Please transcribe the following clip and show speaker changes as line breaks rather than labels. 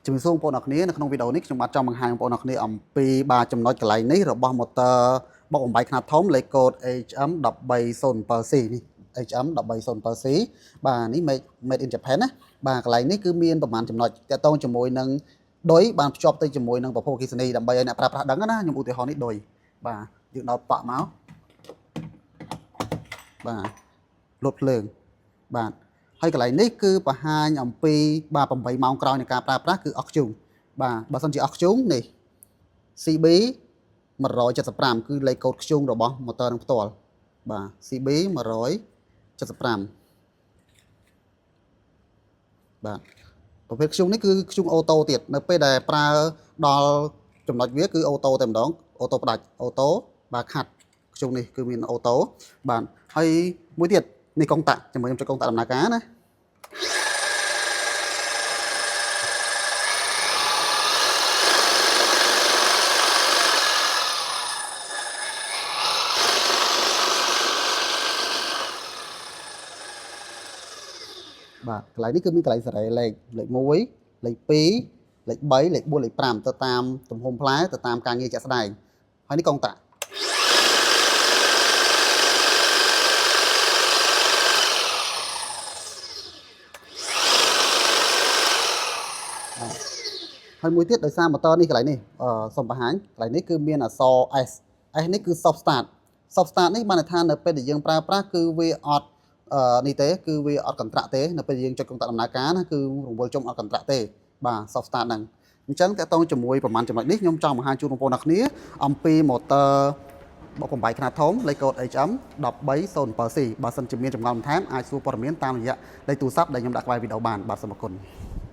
ជំរាបសួរបងប្អូនអរគ្នានៅក្នុងវីដេអូនេះខ្ញុំបាទចង់បង្ហាញបងប្អូនអរគ្នាអំពីបាទចំណុចកន្លែងនេះរបស់ motor បុកបំបែកខ្នាតធំលេខកូដ HM 1307C នេះ HM 1307C បាទនេះ made in Japan ណាបាទកន្លែងនេះគឺមានប្រមាណចំណុចតាក់ទងជាមួយនឹងឌុយបានភ្ជាប់ទៅជាមួយនឹងប្រភពអគ្គិសនីដើម្បីឲ្យអ្នកប្រើប្រាស់ដឹងណាខ្ញុំឧទាហរណ៍នេះឌុយបាទយើងដោតប៉ក់មកបាទលុបភ្លើងបាទហើយកន្លែងនេះគឺបង្ហាញអំពីបាទ8ម៉ោងក្រោយនៃការប្រើប្រាស់គឺអស់ខ្ជុងបាទបើសិនជាអស់ខ្ជុងនេះ CB 175គឺលេខកូដខ្ជុងរបស់ motor នឹងផ្ទាល់បាទ CB 175បាទប្រភេទខ្ជុងនេះគឺខ្ជុង auto ទៀតនៅពេលដែលប្រើដល់ចំណុចវាគឺ auto តែម្ដង auto ផ្ដាច់ auto បាទខាត់ខ្ជុងនេះគឺមាន auto បាទហើយមួយទៀតនេះកុងតាក់ជាមួយខ្ញុំចុចកុងតាក់ដំណើរការណាបាទកន្លែងនេះគឺមានកន្លែងសេរីលេខលេខ1លេខ2លេខ3លេខ4លេខ5ទៅតាមទំហំផ្លែទៅតាមការងារជាក់ស្ដែងហើយនេះកុងតាក់ហើយមួយទៀតដោយសារម៉ូទ័រនេះកន្លែងនេះអឺសូមបង្ហាញកន្លែងនេះគឺមានអក្សរ S S នេះគឺ soft start soft start នេះបានន័យថានៅពេលដែលយើងប្រើប្រាស់គឺវាអត់អឺនេះទេគឺវាអត់កន្ត្រាក់ទេនៅពេលយើងចុចកុងតាក់ដំណើរការណាគឺរង្វិលជុំអត់កន្ត្រាក់ទេបាទ soft start ហ្នឹងអញ្ចឹងតកតងជាមួយប្រមាណចំណុចនេះខ្ញុំចង់បង្ហាញជូនបងប្អូនអ្នកគ្នាអំពី motor បុកបំបែកខ្នាតធំលេខកូដ HM 1307C បើសិនជាមានចម្ងល់បន្ថែមអាចសួរព័ត៌មានតាមរយៈលេខទូរស័ព្ទដែលខ្ញុំដាក់ក្បែរវីដេអូបានបាទសូមអរគុណ។